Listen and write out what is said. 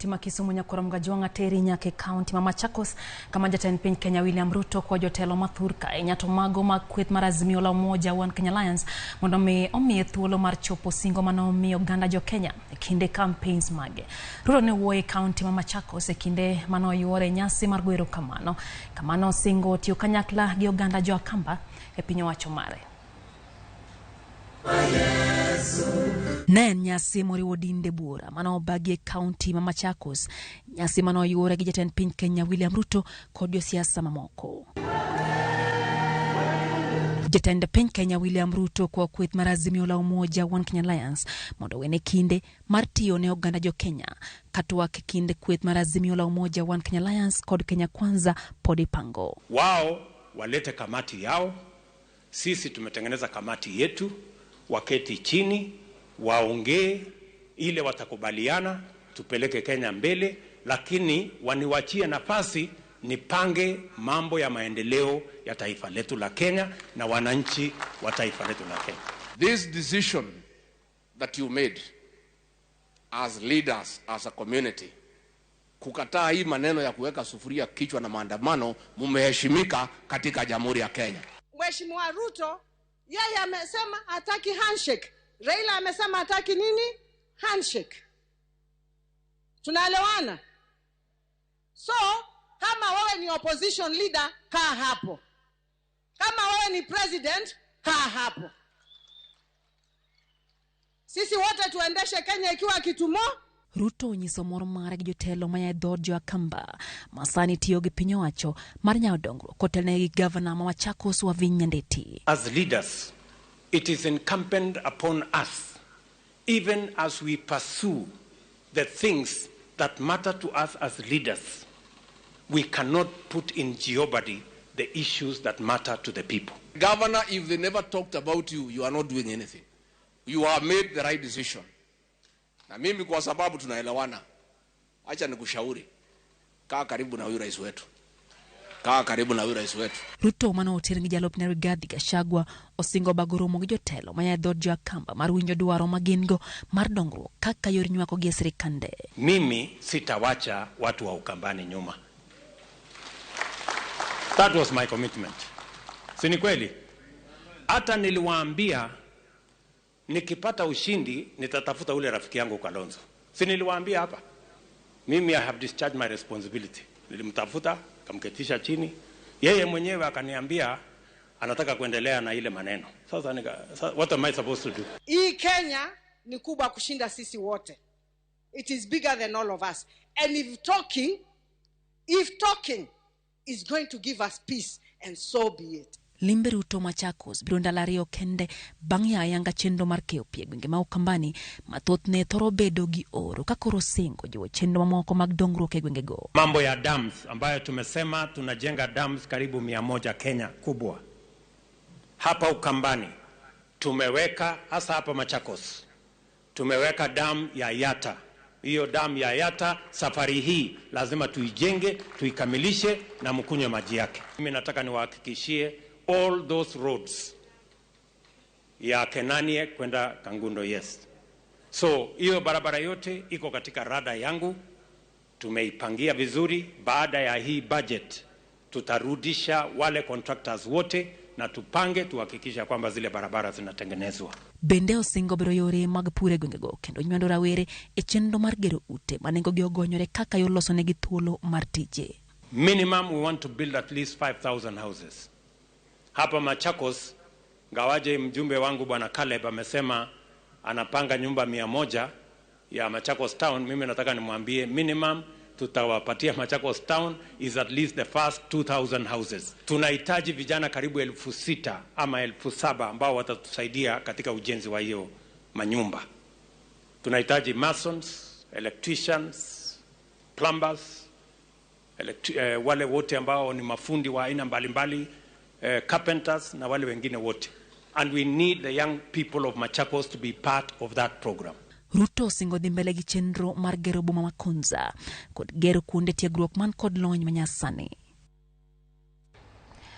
Ma Kisumu nyakwar Mgajwang'a teri nyaka e kaunti ma Machakos kama jatend piny Kenya William Ruto kwa jotelo mathur ka ahinya to mago mag kweth mar Azimio la Umoja One Kenya Alliance mondo mi omiye thuolo mar chopo singo mane omiyo oganda jo Kenya e kinde campaigns mage. Ruto ne wuoyo e kaunti ma Machakos e kinde mane oyuore nyasi mar goyo erokamano kama nosingo tiyo kanyakla gi oganda jo Akamba e piny owacho mare. Ne en nyasi moriwo dinde buora mane obagi e kaunti ma Machakos, nyasi mane oyuore gi jatend piny Kenya William Ruto kod josiasa mamoko. Jatend piny Kenya William Ruto kwa kweth mar Azimio la Umoja One Kenya Alliance mondo owene kinde mar tiyo ne oganda jo Kenya ka twak e kind kweth mar Azimio la Umoja One Kenya Alliance kod Kenya Kwanza pod ipango. Wao walete kamati yao, sisi tumetengeneza kamati yetu, waketi chini waongee ile watakubaliana, tupeleke Kenya mbele, lakini waniwachie nafasi nipange mambo ya maendeleo ya taifa letu la Kenya na wananchi wa taifa letu la Kenya. This decision that you made as leaders, as a community, kukataa hii maneno ya kuweka sufuria kichwa na maandamano, mumeheshimika katika Jamhuri ya Kenya. Mheshimiwa Ruto yeye amesema hataki handshake. Raila amesema hataki nini? Handshake. Tunaelewana? So kama wewe ni opposition leader, kaa hapo. Kama wewe ni president, kaa hapo. Sisi wote tuendeshe Kenya ikiwa kitumo. Ruto onyiso mor mare gi jotelo maya e dhood jo Akamba ma sani tiyo gi piny owacho mar nyawo dongruok kotelnegi gi gavana ma Machakos Wavinya Ndeti. As leaders, it is incumbent upon us, even as we pursue the things that matter to us as leaders, we cannot put in jeopardy the issues that matter to the people. Governor, if they never talked about you, you are not doing anything. You have made the right decision. Na mimi kwa sababu tunaelewana, acha nikushauri, kaa karibu na huyu rais wetu. Kaa karibu na huyu rais wetu. Ruto mane oter gi jalupne Rigathi Gachagua osingo bago romo gi jotelo maya e dhood jo Akamba mar winjo dwaro ma gin go mar dongruok kaka yor nywako gi e sirikande. Mimi sitawacha watu wa Ukambani nyuma. That was my commitment. Si ni kweli? Hata niliwaambia nikipata ushindi nitatafuta ule rafiki yangu Kalonzo. Si niliwaambia hapa? Mimi I have discharged my responsibility. Nilimtafuta, kamketisha chini. Yeye mwenyewe akaniambia anataka kuendelea na ile maneno. Sasa what am I supposed to do? Hii Kenya ni kubwa kushinda sisi wote. It is bigger than all of us. And if talking is going to give us peace, and so be it. Limbe Ruto Machakos biro ndalo ariyo kende bang' ya ayanga chenro mar keyo pi e gwenge ma Ukambani ma thothne thoro bedo gi oro ka koro singo jiwo chenro mamoko mag dongruok e gwengego. Mambo ya dams ambayo tumesema tunajenga dams karibu 100 Kenya kubwa. Hapa Ukambani tumeweka, hasa hapa Machakos, tumeweka dam ya Yatta. Hiyo dam ya Yatta safari hii lazima tuijenge, tuikamilishe na mkunywe maji yake. Mimi nataka niwahakikishie all those roads ya Kenanie kwenda Kangundo, yes. So hiyo barabara yote iko katika rada yangu, tumeipangia vizuri. Baada ya hii budget tutarudisha wale contractors wote na tupange tuhakikisha kwamba zile barabara zinatengenezwa. Bende osingo bero yore mag pur e gwengego kendo nywando rawere e chenro mar gero ute ma nengogi ogonyore kaka yor losonegi thuolo mar tije. Minimum we want to build at least 5,000 houses. Hapa Machakos, ngawaje mjumbe wangu Bwana Caleb amesema anapanga nyumba 100 ya Machakos Town, mimi nataka nimwambie minimum tutawapatia Machakos Town is at least the first 2,000 houses. Tunahitaji vijana karibu 6,000 ama 7,000 ambao watatusaidia katika ujenzi wa hiyo manyumba. Tunahitaji masons, electricians, plumbers, wale wote ambao ni mafundi wa aina mbalimbali, carpenters na wale wengine wote. And we need the young people of Machakos to be part of that program. Ruto osingo dhi mbele gi chenro mar gero boma ma Konza kod gero kuonde tiegruok man kod lony manyasani.